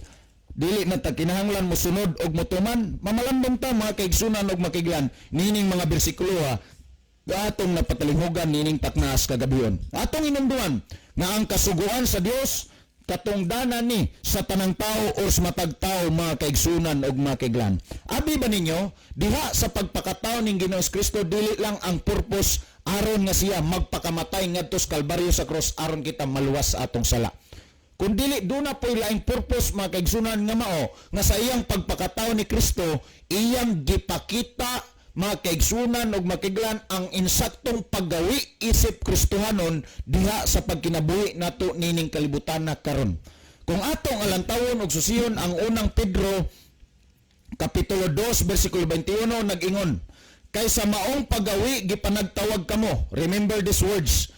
dili na ta kinahanglan mosunod og motuman. Mamalandong ta, mga kaigsunan og makiglan, nining mga bersikulo ha atong napatalinghugan nining taknas kagabion. Atong inunduan nga ang kasuguan sa Dios katungdanan ni sa tanang tao or sa matag tao, mga kaigsunan og mga kaiglan. Abi ba ninyo diha sa pagpakatao ning Ginoong Kristo, dili lang ang purpose aron nga siya magpakamatay ngadto sa Kalbaryo sa cross aron kita maluwas sa atong sala. Kung dili duna po'y laing purpose, mga kaigsunan, nga mao nga sa iyang pagpakatao ni Kristo, iyang gipakita, mga kaigsunan ug makiglan, ang insaktong paggawi isip Kristohanon diha sa pagkinabuhi nato nining kalibutan na karon. Kung atong alantawon og susiyon ang Unang Pedro kapitulo 2 bersikulo 21, nag-ingon, "Kay sa maong paggawi gipanagtawag kamo." Remember these words.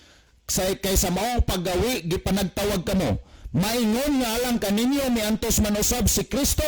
Kay sa maong paggawi gipanagtawag kamo. Maingon nga alang kaninyo miantos man usab si Kristo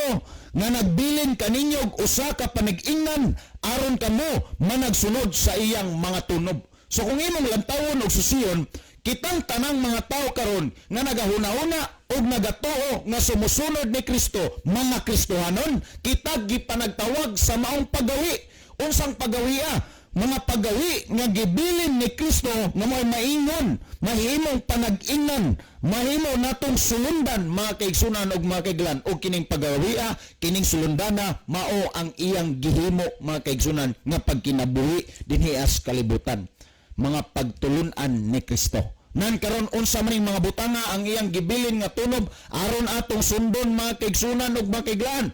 nga nagbilin kaninyo og usa ka panag-ingnan aron kamo managsunod sa iyang mga tunob. So kung imong lantawon og susiyon, kitang tanang mga tao karon nga nagahuna-huna og nagatuo nga sumusunod ni Kristo, mga Kristohanon, kita gipanagtawag sa maong paggawi. Unsang paggawi? Mga paggawi nga gibilin ni Kristo nga mo'y maingon, mahimong panag-ingnan, mahimo natong sulundan, mga kaigsunan og mga kaiglan, og kining paggawia, kining sulundana, mao ang iyang gihimo, mga kaigsunan, nga pagkinabuhi dinhi sa kalibutan, mga pagtulunan ni Kristo. Nan karon, unsa man ning mga butanga ang iyang gibilin nga tunob aron atong sundon, mga kaigsunan ug mga kaiglan?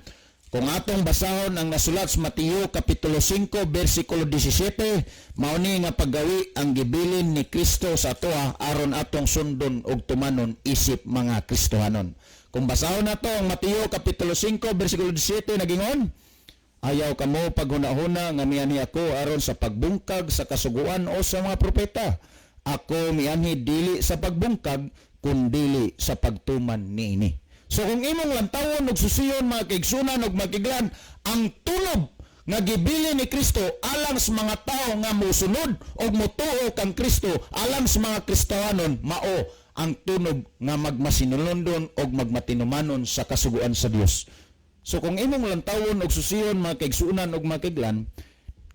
Kung atong basahon ang nasulat sa Mateo kapitulo 5 bersikulo 17, mao ni nga paggawi ang gibilin ni Kristo sa atoa aron atong sundon ug tumanon isip mga Kristohanon. Kung basahon nato ang Mateo kapitulo 5 bersikulo 17, nagingon, "Ayaw kamo paghuna-huna nga mianhi ako aron sa pagbungkag sa kasuguan o sa mga propeta. Ako mianhi dili sa pagbungkag kundili sa pagtuman niini." So kung imong lantawon og susiyon, mga kaigsunan ug mga kaiglan, ang tunob nga gibilin ni Kristo alang sa mga tao nga mosunod og motuo kang Kristo, alang sa mga Kristohanon, mao ang tunob nga magmasinulondon og magmatinumanon sa kasuguan sa Dios. So kung imong lantawon og susiyon, mga kaigsunan ug mga kaiglan,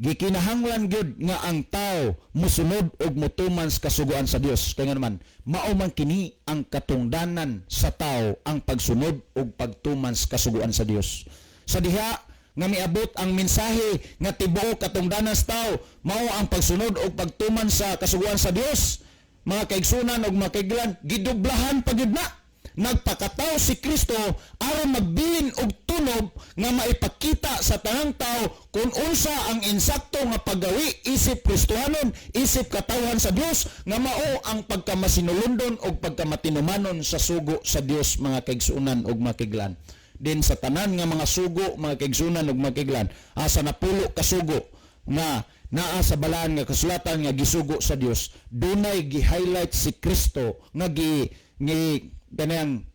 gikinahanglan gyud nga ang tao musunod og mutuman sa kasuguan sa Dios. Kaya nga naman, mao man kini ang katungdanan sa tao, ang pagsunod og pagtuman sa kasuguan sa Dios. Sa diha nga miabot ang mensahe nga tibuok katungdanan sa tao mao ang pagsunod og pagtuman sa kasuguan sa Dios, mga kaigsunan og mga kaiglan, gidublahan pa gyud na. Nagpakatao si Kristo aron magbilin og tunob nga maipakita sa tanang tao kung unsa ang insakto nga paggawi isip Kristohanon, isip katawhan sa Dios, nga mao ang pagkamasinulondon og pagkamatinumanon sa sugo sa Dios, mga kaigsunan og mga kaiglan. Din sa tanan nga mga sugo, mga kaigsunan ug mga kaiglan, asa 10 ka sugo nga naa sa Balaan nga Kasulatan nga gisugo sa Dios, dunay gi-highlight si Kristo nga gi ngi kanang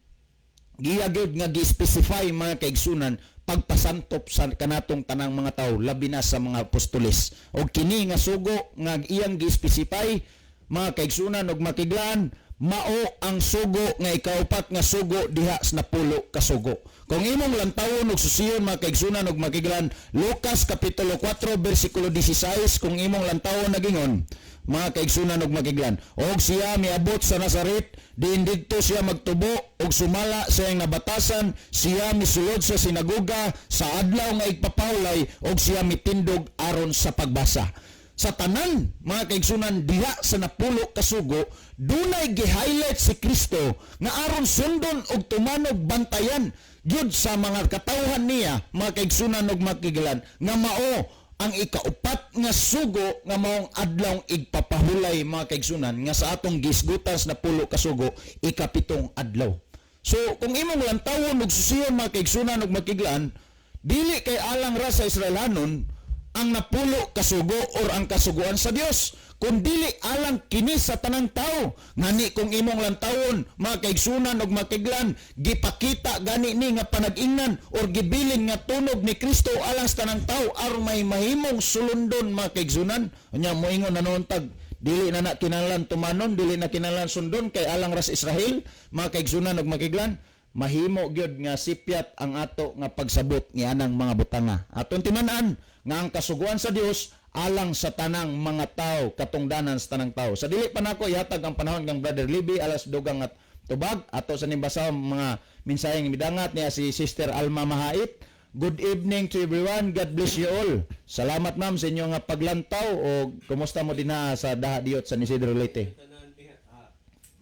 giya gyud nga gi-specify, mga kaigsunan, pagpasantop sa kanatong tanang mga tao, labi na sa mga apostoles. Og kini nga sugo nga iyang gi-specify, mga kaigsunan ug makiglan, mao ang sugo nga ikaupat nga sugo diha sa 10 ka sugo. Kung imong lantawon og susiyon, mga kaigsunan ug makiglan, Lucas kapitulo 4 bersikulo 16, kung imong lantawon, nagingon, mga kaigsunan ug makiglan, "Og siya miabot sa Nazaret, diin didto siya magtubo, ug sumala sa iyang nabatasan, siya misulod sa sinagoga sa adlaw nga igpapahulay, ug siya mitindog aron sa pagbasa." Sa tanan, mga kaigsunan, diha sa 10 ka sugo, dunay gi-highlight si Kristo nga aron sundon og tumanog, bantayan gyud sa mga katawhan niya, mga kaigsunan ug makiglan, nga mao ang ikaupat nga sugo nga maong adlawng igpapahulay, mga kaigsunan, nga sa atong gisgutan sa 10 ka sugo, ikapitong adlaw. So kung imong lantawon ug susiyon, mga kaigsunan ug makiglan, dili kay alang ra sa Israelhanon ang 10 ka sugo or ang kasuguan sa Dios, kundili alang kini sa tanang tao. Ngani kung imong lantawon, mga kaigsunan ug makiglan, gipakita gani ni nga panag-ingnan or gibilin nga tunog ni Kristo alang sa tanang tao aron may mahimong sulundon, mga kaigsunan. Unya moingon na noon tag dili na na kinahanglan tumanon, dili na kinahanglan sundon kay alang ras Israel, mga kaigsunan ug makiglan, mahimo gyud nga sipyat ang ato nga pagsabot ni anang mga butanga. Aton timan-an nga ang kasuguan sa Dios alang sa tanang mga tao, katungdanan sa tanang tao. Sa dili pa nako ihatag ang panahon kang Brother Libby alas dugang at tubag, ato sa nimbasa mga mensaheng midangat niya si Sister Alma Mahait. "Good evening to everyone. God bless you all." Salamat, ma'am, sa inyong nga paglantaw o kumusta mo dinha sa Daha Diyot, San Isidro, Leyte?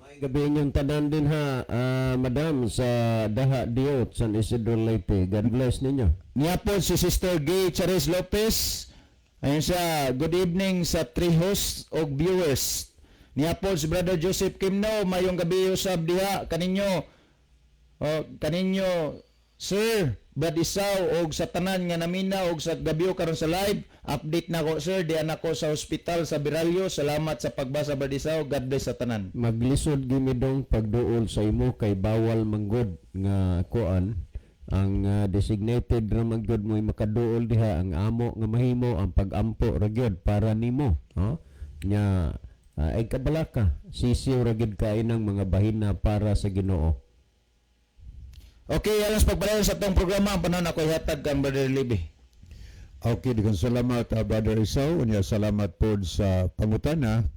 May gabi inyong tanan din ha, madam, sa Daha Diot, San Isidro, Leyte. God bless ninyo. Niya po si Sister Gay Charis Lopez. Ayun siya, "Good evening sa three hosts og viewers." Niya po si Brother Joseph Kimno, "Mayong gabi usab diha kaninyo." Oh, kaninyo, sir, Brad Isaw, og sa tanan nga namina og sa gabi karon sa live, update na ko, sir, di ko sa ospital sa Biralyo. Salamat sa pagbasa, Brad Isaw. God bless sa tanan. Maglisod gimi dong pagduol sa imo kay bawal manggod nga kuan ang designated ra manggod mo makaduol diha. Ang amo nga mahimo ang pagampo ra gyud para nimo, no? Nya ay kabalaka, sisiw ra gyud kay ng mga bahina para sa Ginoo. Okay, alas pagpadayon sa atong programa, ang panahon ako ihatag kang Brother Libby. Okay, daghang salamat, Brother Isaw. Unya, salamat po sa pangutana.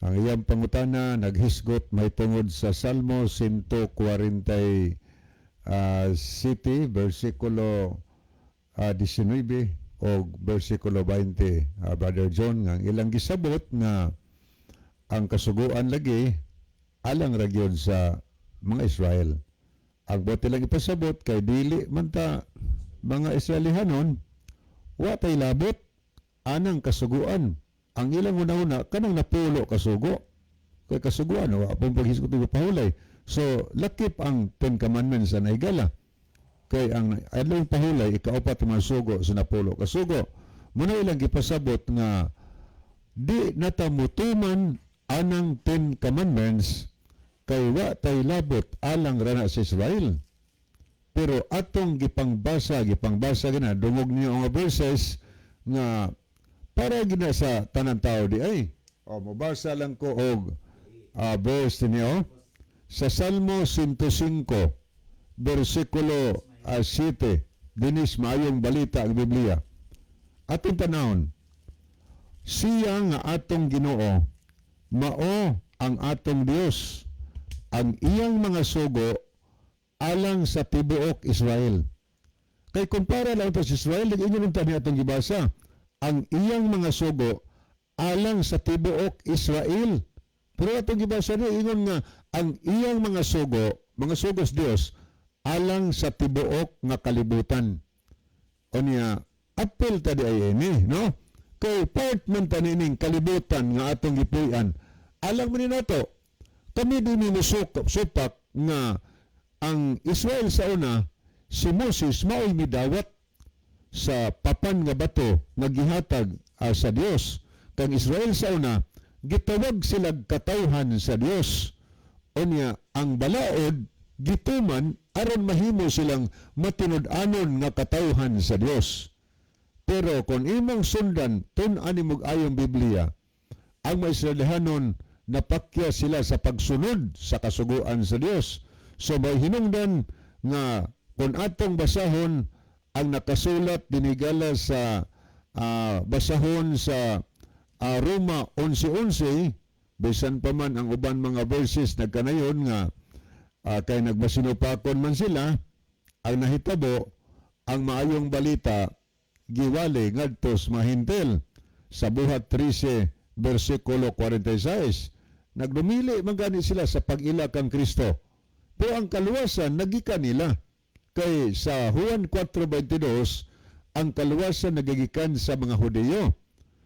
Ang iyang pangutana naghisgot may tungod sa Salmo 140 city versikulo 19 o versikulo 20, Brother John, nga ang ilang gisabot nga ang kasuguan lagi alang ra gyud sa mga Israel. Ang bote lang ipasabot kay dili man ta mga Israelihanon, wa tay labot anang kasuguan. Ang ilang una-una kanang napulo kasugo. Kay kasuguan wa pong paghisgot og pahulay. So lakip ang Ten Commandments sa naigala. Kay ang adlong pahulay, ikaupat nga sugo sa napulo kasugo. Muna ilang gipasabot nga di natamutuman anang Ten Commandments kay wa tay labot, alang rana sa Israel. Pero atong gipangbasa gina, dungog niyo ang verses nga para gina sa tanan tao di ay. O mobasa lang ko og verse niyo sa Salmo 105 versikulo 7, dinis maayong balita ang Biblia. Atong tanawon, siya nga atong Ginoo mao ang atong Dios, ang iyang mga sugo alang sa tibuok Israel. Kay kumpara lang ito sa Israel, nag-ingon unta niya atong gibasa. Ang iyang mga sugo alang sa tibuok Israel. Pero atong gibasa niya, ingon nga ang iyang mga sugo, mga sugo sa Dios, alang sa tibuok nga kalibutan. O niya, apil ta di ay ini, no? Kay part man ta nining kalibutan nga atong gipuy-an. Alang man ni nato, kami di ni supak nga ang Israel sa una, si Moses mao'y midawat sa papan nga bato nga gihatag sa Dios. Kang Israel sa una, gitawag sila katawhan sa Dios. Unya, ang balaod gituman aron mahimo silang matinud-anon nga katawhan sa Dios. Pero kung imong sundan tun-an nimog ayong Biblia, ang mga Israelihanon napakya sila sa pagsunod sa kasuguan sa Dios. So may hinungdan nga kung atong basahon ang nakasulat dinigala sa basahon sa Roma 11:11, bisan pa man ang uban mga verses nagkanayon nga kay nagbasinupakon man sila, ang nahitabo, ang maayong balita giwali ngadto sa mga Hentil sa Buhat 13 versikulo 46. Nagdumili man gani sila sa pag-ila kang Kristo, pero ang kaluwasan nagikan nila. Kay sa Juan 4:22, ang kaluwasan nagagikan sa mga Hudiyo.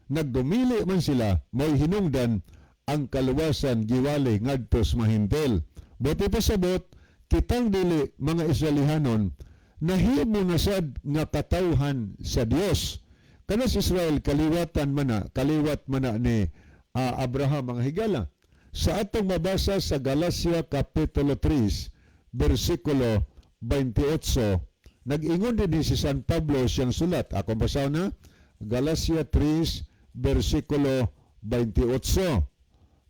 Nagdumili man sila, mo'y hinungdan ang kaluwasan giwali ngadto sa mga Hentil. Buot pasabot, kitang dili mga Israelihanon nahimo na sad nga katawhan sa Dios. Kana sa Israel kaliwatan man na, kaliwat man na ni Abraham, ang higala. Sa atong mabasa sa Galacia kapitulo 3 versikulo 28, nag-ingon din si San Pablo siyang sulat. Akong basahon na Galacia 3 versikulo 28.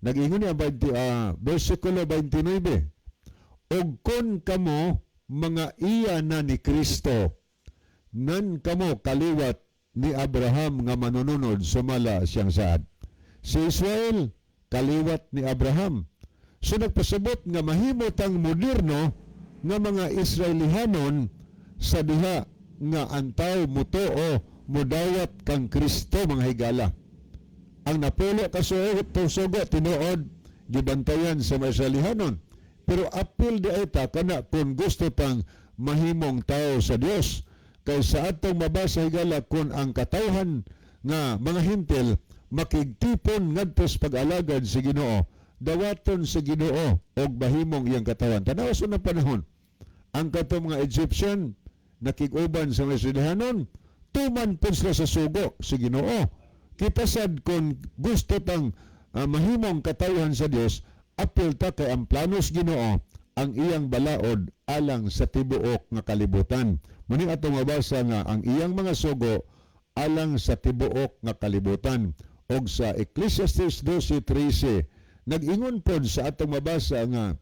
Nag-ingon niya 20, versikulo 29. "Og kon kamo mga iya na ni Kristo, nan kamo kaliwat ni Abraham nga manununod sumala siyang saad." Si Israel, kaliwat ni Abraham. So nagpasabot nga mahimo tang moderno nga mga Israelihanon sa diha nga ang tao mutuo, mudawat kang Kristo, mga higala. Ang napulo ka sugo tinuod gibantayan sa mga Israelihanon. Pero apil di ay ta kana kung gusto tang mahimong tao sa Dios. Kay sa atong mabasa, higala, kung ang katawhan nga mga Hentil makigtipon ngadto sa pag-alagad sa Ginoo, dawaton sa Ginoo og mahimong iyang katawan. Tanawa sa unang panahon. Ang katong mga Egyptian nakig-uban sa mga Israelhanon, tuman po sila sa sugo sa Ginoo. Kita sad kung gusto tang mahimong katawhan sa Dios, apil ta kay ang planos Ginoo ang iyang balaod alang sa tibuok nga kalibutan. Muni atong mabasa nga ang iyang mga sugo alang sa tibuok nga kalibutan. Og sa Ecclesiastes 12:13, nag-ingon pod sa atong mabasa nga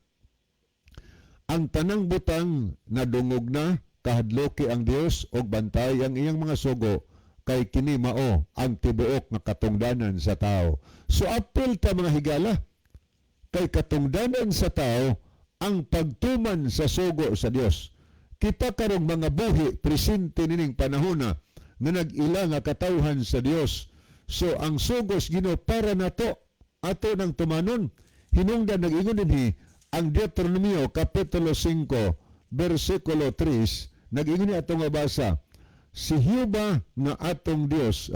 ang tanang butang nadungog na, kahadloki ang Dios og bantay ang iyang mga sugo, kay kini mao ang tibuok nga katungdanan sa tao. So apil ta, mga higala, kay katungdanan sa tao ang pagtuman sa sugo sa Dios. Kita karong mga buhi presente nining panahona nga nag-ila nga katawhan sa Dios. So ang sugos Ginoo para nato, ato nang tumanon. Hinungdan nag-ingon dinhi ang Deuteronomio kapitulo 5 bersikulo 3, nag-ingon ni atong mabasa si Jehova nga atong Dios,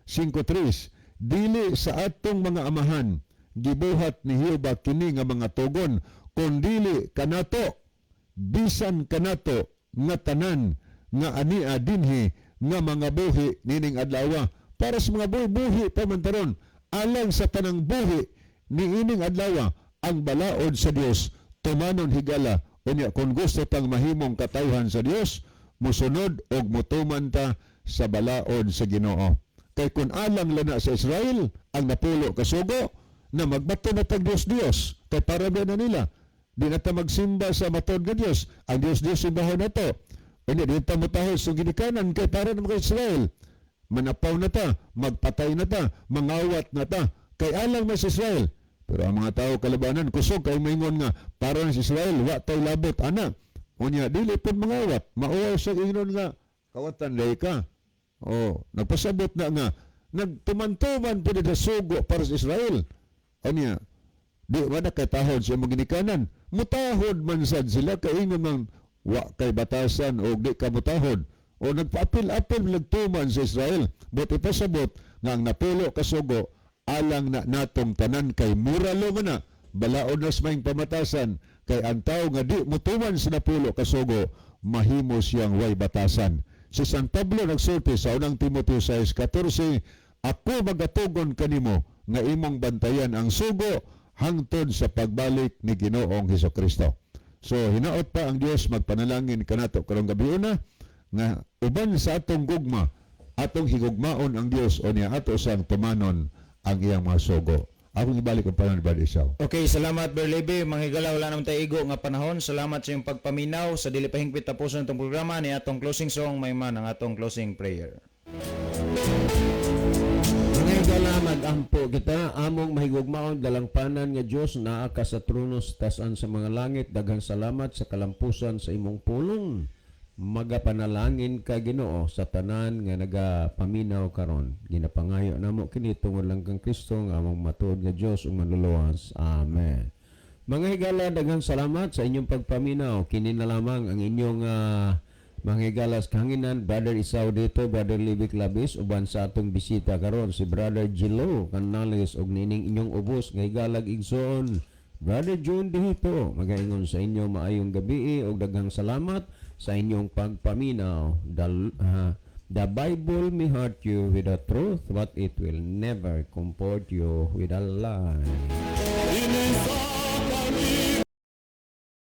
5:3, dili sa atong mga amahan gibuhat ni Jehova kini nga mga tugon, kundili kanato, bisan kanato nga tanan nga ania dinhi nga mga buhi nining adlaw. Para sa mga buhi, buhi pa man taron, alang sa tanang buhi niining adlaw ang balaod sa Dios tumanon, higala. Unya kung gusto tang mahimong katawhan sa Dios, musunod og mutuman ta sa balaod sa Ginoo. Kay kung alang lang na sa Israel ang napulo ka sugo, na magbato na tag Dios Dios kay para ba na nila, di na ta magsimba sa matod nga Dios, ang Dios Dios simbahon na to. Unya di ta motahod sa ginikanan kay para na mga Israel. Manapaw na ta, magpatay na ta, mangawat na ta kay alang man sa Israel. Pero ang mga tao kalabanan kusog kay maingon nga para na sa Israel, wa tay labot ana. Unya dili pud mangawat, mauwaw sa ingnon nga kawatan day ka. Oh, nagpasabot na nga nagtuman-tuman pud sa sugo para sa Israel. Unya di ba na kay tahod sa imong ginikanan? Mutahod man sad sila kay ingon man wa kay batasan o di ka mutahod. O nagpaapil-apil nagtuman sa Israel. But ipasabot nga ang napulo ka sugo alang na natong tanan kay muralo man na balaod na sa maing pamatasan, kay ang tao nga di mutuman sa napulo ka sugo mahimo siyang way batasan. Si San Pablo nagsulti sa unang Timoteo 6:14, "Ako magatugon kanimo nga imong bantayan ang sugo hangtod sa pagbalik ni Ginoong Hesus Kristo." So hinaot pa ang Dios magpanalangin kanato karong gabi una nga uban sa atong gugma, atong higugmaon ang Dios o niya ato sang tumanon ang iyang mga sugo. Akong ibalik ang panahon, Brother Isaw. Okay, salamat, Berlebe. Mga higala, wala naman tayo igo nga panahon. Salamat sa iyong pagpaminaw. Sa dili pa hingpit tapuson itong programa ni atong closing song, may man ang atong closing prayer. Mga higala, mag-ampo kita. Among mahigugmaon, dalangpanan nga Dios, naa ka sa trono sa tasan sa mga langit. Daghang salamat sa kalampusan sa imong pulong. Magapanalangin ka, Ginoo, sa tanan nga nagapaminaw karon. Ginapangayo namo kini tungod lang kang Kristo nga among matuod nga Dios ug manluluwas. Amen. Mga higala, daghang salamat sa inyong pagpaminaw. Kini na lamang ang inyong mga higala sa kahanginan, Brother Isaw dito, Brother Libik Labis, uban sa atong bisita karon si Brother Gilo Canales ug nining inyong ubos nga higalag igsoon, Brother June dihito. Magaingon sa inyo maayong gabi ug daghang salamat sa inyong pagpaminaw. The Bible may hurt you with the truth, but it will never comfort you with a lie. Ini sa